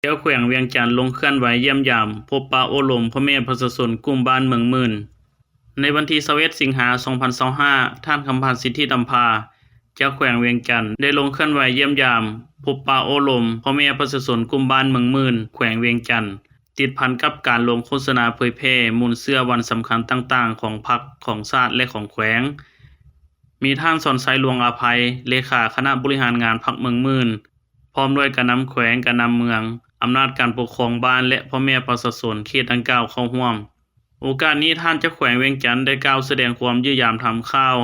ເຈົ້າແຂວງວຽງຈັນລົງເຄື່ອນໄຫວຢ້ຽມຢາມ ພົບປະໂອ້ລົມພໍ່ແມ່ປະຊາຊົນກຸ່ມບ້ານເມືອງໝື່ນ. ໃນວັນທີຊາວເອັດ ສິງຫາ ສອງພັນຊາວຫ້າ ທ່ານ ຄຳພັນ ສິດທິດຳພາ ເຈົ້າແຂວງວຽງຈັນ ໄດ້ລົງເຄື່ອນໄຫວຢ້ຽມຢາມ ພົບປະໂອ້ລົມພໍ່ແມ່ປະຊາຊົນກຸ່ມບ້ານເມືອງໝື່ນ ແຂວງວຽງຈັນ ຕິດພັນກັບການລົງໂຄສະນາເຜີຍແຜ່ມູນເຊື້ອວັນສຳຄັນຕ່າງໆຂອງພັກ, ຂອງຊາດ ແລະ ຂອງແຂວງ. ມີທ່ານ ສອນໄຊ ຫຼວງອາໄພ ເລຂາຄະນະບໍລິຫານງານພັກເມືອງໝື່ນ ພ້ອມດ້ວຍການນຳແຂວງ, ການນຳເມືອງ, ອຳນາດການປົກຄອງບ້ານ ແລະ ພໍ່ແມ່ປະຊາຊົນເຂດດັ່ງກ່າວເຂົ້າຮ່ວມ. ໂອກາດນີ້ ທ່ານເຈົ້າແຂວງວຽງຈັນໄດ້ກ່າວສະແດງຄວາມຢ້ຽມຢາມຖາມຂ່າວ,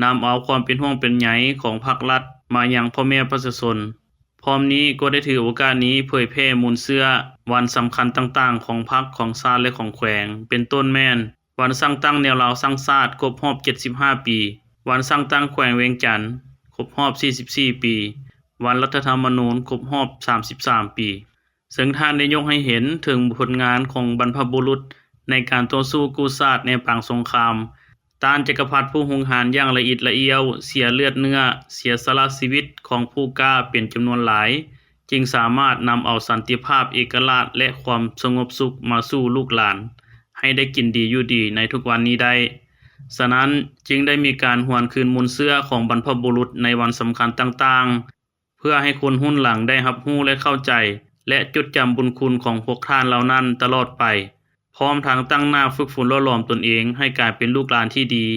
ນຳເອົາຄວາມເປັນຫ່ວງເປັນໃຍຂອງພາກລັດມາຍັງພໍ່ແມ່ປະຊາຊົນ. ພ້ອມນີ້ກໍໄດ້ຖືໂອກາດນີ້ເຜີຍແຜ່ມູນເຊື້ອວັນສຳຄັນຕ່າງໆຂອງພັກ, ຂອງຊາດ ແລະ ຂອງແຂວງ, ເປັນຕົ້ນແມ່ນ ວັນສ້າງຕັ້ງແນວລາວສ້າງຊາດຄົບຮອບເຈັດສິບຫ້າປີ, ວັນສ້າງຕັ້ງແຂວງວຽງຈັນຄົບຮອບສີ່ສິບສີ່ປີ, ວັນລັດຖະທຳມະນູນຄົບຮອບສາມສິບສາມປີ. ເຊິ່ງທ່ານໄດ້ຍົກໃຫ້ເຫັນເຖິງຜົນງານຂອງບັນພະບຸລຸດໃນການຕໍ່ສູ້ກູ້ຊາດໃນປາງສົງຄາມ ຕ້ານຈັກກະພັດຜູ້ຮຸກຮານຢ່າງລະອິດລະອ້ຽວ, ເສຍເລືອດເນື້ອ, ເສຍສະຫຼະຊີວິດຂອງຜູ້ກ້າເປັນຈຳນວນຫຼາຍ, ຈຶ່ງສາມາດນຳເອົາສັນຕິພາບ, ເອກະລາດ ແລະ ຄວາມສະຫງົບສຸກມາສູ່ລູກຫຼານໃຫ້ໄດ້ກິນດີຢູ່ດີໃນທຸກວັນນີ້ໄດ້. ສະນັ້ນ, ຈຶ່ງໄດ້ມີການຫວນຄືນມູນເຊື້ອຂອງບັນພະບຸລຸດໃນວັນສຳຄັນຕ່າງໆ ເພື່ອໃຫ້ຄົນຮຸ່ນຫຼັງໄດ້ຮັບຮູ້ ແລະ ເຂົ້າໃຈ ແລະ ຈົດຈຳບຸນຄຸນຂອງພວກທ່ານເຫຼົ່ານັ້ນຕະຫຼອດໄປ, ພ້ອມທັງຕັ້ງໜ້າຝຶກຝົນຫຼໍ່ຫຼອມຕົນເອງໃຫ້ກາຍເປັນລູກຫຼານທີ່ດີ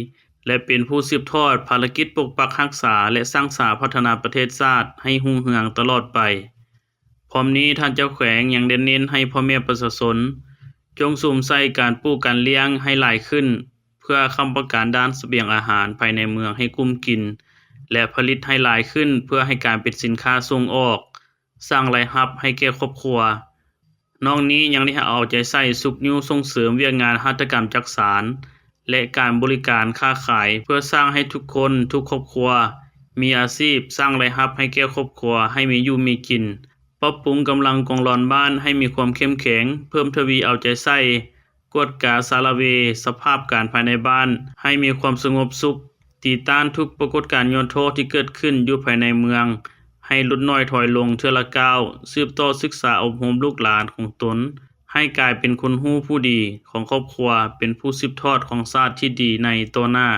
ແລະ ເປັນຜູ້ສືບທອດພາລະກິດປົກປັກຮັກສາ ແລະ ສ້າງສາພັດທະນາປະເທດຊາດໃຫ້ຮຸ່ງເຮືອງຕະຫຼອດໄປ. ພ້ອມນີ້ ທ່ານເຈົ້າແຂວງຍັງໄດ້ເນັ້ນໃຫ້ພໍ່ແມ່ປະຊາຊົນ ຈົ່ງສຸມໃສ່ການປູກການລ້ຽງໃຫ້ຫຼາຍຂຶ້ນ ເພື່ອຄ້ຳປະກັນດ້ານສະບຽງອາຫານພາຍໃນເມືອງໃຫ້ກຸ້ມກິນ ແລະ ຜະລິດໃຫ້ຫຼາຍຂຶ້ນ ເພື່ອໃຫ້ກາຍເປັນສິນຄ້າສົ່ງອອກ, ສ້າງລາຍຮັບໃຫ້ແກ່ຄອບຄົວ. ນອກນີ້ຍັງໄດ້ເອົາໃຈໃສ່ຊຸກຍູ້ສົ່ງເສີມວຽກງານຫັດຖະກຳຈັກສານ ແລະ ການບໍລິການຄ້າຂາຍ ເພື່ອສ້າງໃຫ້ທຸກຄົນ, ທຸກຄອບຄົວ ມີອາຊີບ, ສ້າງລາຍຮັບໃຫ້ແກ່ຄອບຄົວ ໃຫ້ມີຢູ່ມີກິນ, ປັບປຸງກຳລັງກອງຫຼອນບ້ານໃຫ້ມີຄວາມເຂັ້ມແຂງ, ເພີ່ມທະວີເອົາໃຈໃສ່ ກວດກາສາລະເວສະພາບການພາຍໃນບ້ານໃຫ້ມີຄວາມສະຫງົບສຸກ, ຕີຕ້ານທຸກປາກົດການຫຍໍ້ທໍ້ທີ່ເກີດຂຶ້ນຢູ່ພາຍໃນເມືອງ ໃຫ້ຫຼຸດໜ້ອຍຖອຍລົງເທື່ອລະກ້າວ, ສືບຕໍ່ສຶກສາອົບຮົມລູກຫຼານຂອງຕົນ ໃຫ້ກາຍເປັນຄົນຮູ້ຜູ້ດີຂອງຄອບຄົວ, ເປັນຜູ້ສືບທອດຂອງຊາດທີ່ດີໃນຕໍ່ໜ້າ.